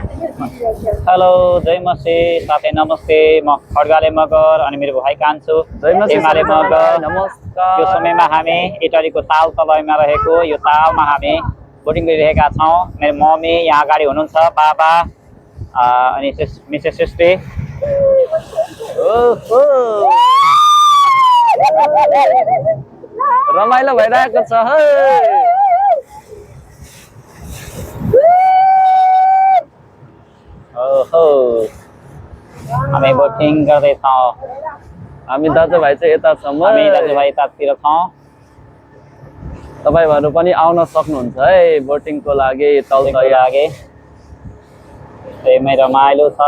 Hello जय मसी साथै नमस्ते म खड्गाले मगर अनि मेरो भाइ कान्छु हिमाले मगर नमस्कार। यो समयमा हामी इटालीको ताल तलैमा रहेको यो तालमा हामी बोटिङ गरिरहेका छौँ। मेरो मम्मी यहाँ अगाडि हुनुहुन्छ, बाबा अनि मिसेस सृष्टि। रमाइलो भइरहेको छ है। ओहो हामी बोटिङ गर्दैछौँ। हामी दाजुभाइ चाहिँ यता छौँ, हामी दाजुभाइ यतातिर छौँ। तपाईँहरू पनि आउन सक्नुहुन्छ है बोटिङको लागि। तलको लागि एकदमै रमाइलो छ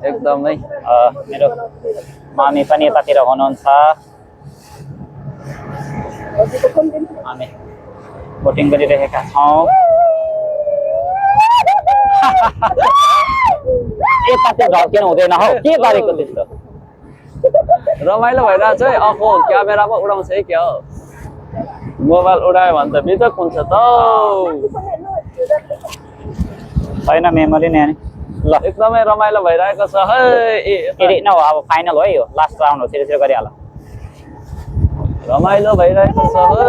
एकदमै। मेरो मामी पनि यतातिर हुनुहुन्छ। हामी बोटिङ गरिरहेका छौँ। यतातिर झर्किनु हुँदैन हौ, के गरेको त्यस्तो? रमाइलो भइरहेको छ है। अहो क्यामेरामा उडाउँछ है क्या हो, मोबाइल उडायो भने त बिजोक हुन्छ त। छैन मेमोरी नै अनि ल एकदमै रमाइलो भइरहेको छ है। एडिट न हो, अब फाइनल हो यो, लास्ट राउन्ड हो, छिटो गरिहाल। रमाइलो भइरहेको छ है।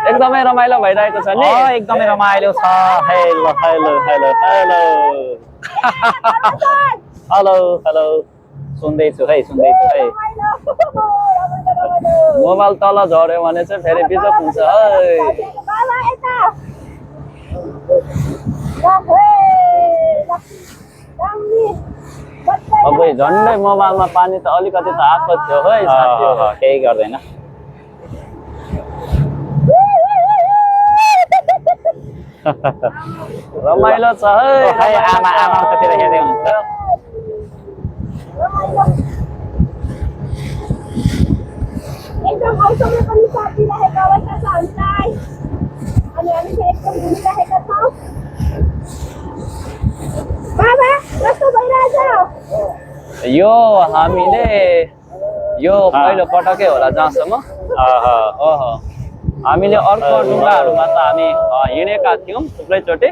एकदमै रमाइलो भइरहेको छ नि। एकदमै रमाइलो छ। Hello hello hello hello hello hello सुन्दैछु है, सुन्दैछु है। मोबाइल तल झर्यो भने चाहिँ फेरि बिजोक हुन्छ है। अब झन्डै मोबाइलमा पानी त अलिकति त आएको थियो है साथीहरु। केही गर्दैन। रमाइलो छ है। आमा आमा उतातिर हेर्दै हुनुहुन्छ। एकदम औसमे पनि साथ दिइरहेको अवस्था छ हामीलाई। अनि हामी चाहिँ एकदम घुमिरहेका छौँ। बाबा कस्तो भइरहेछ? यो हामीले यो पहिलो पटकै होला जहाँसम्म। हामीले अर्को ढुङ्गाहरूमा त हामी हिँडेका थियौँ थुप्रैचोटि,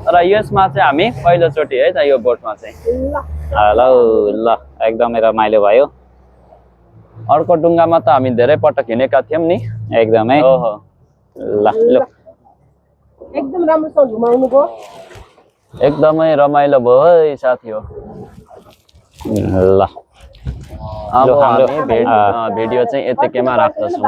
र यसमा चाहिँ हामी पहिलोचोटि है त यो बोटमा चाहिँ। ल ल एकदमै रमाइलो भयो। अर्को ढुङ्गामा त हामी धेरै पटक हिँडेका थियौँ नि। एकदमै ल ल एकदम राम्रोसँग घुमाउनु भयो। एकदमै रमाइलो भयो है साथी हो। ल अब हामी भिडियो चाहिँ यतिकैमा राख्दछौँ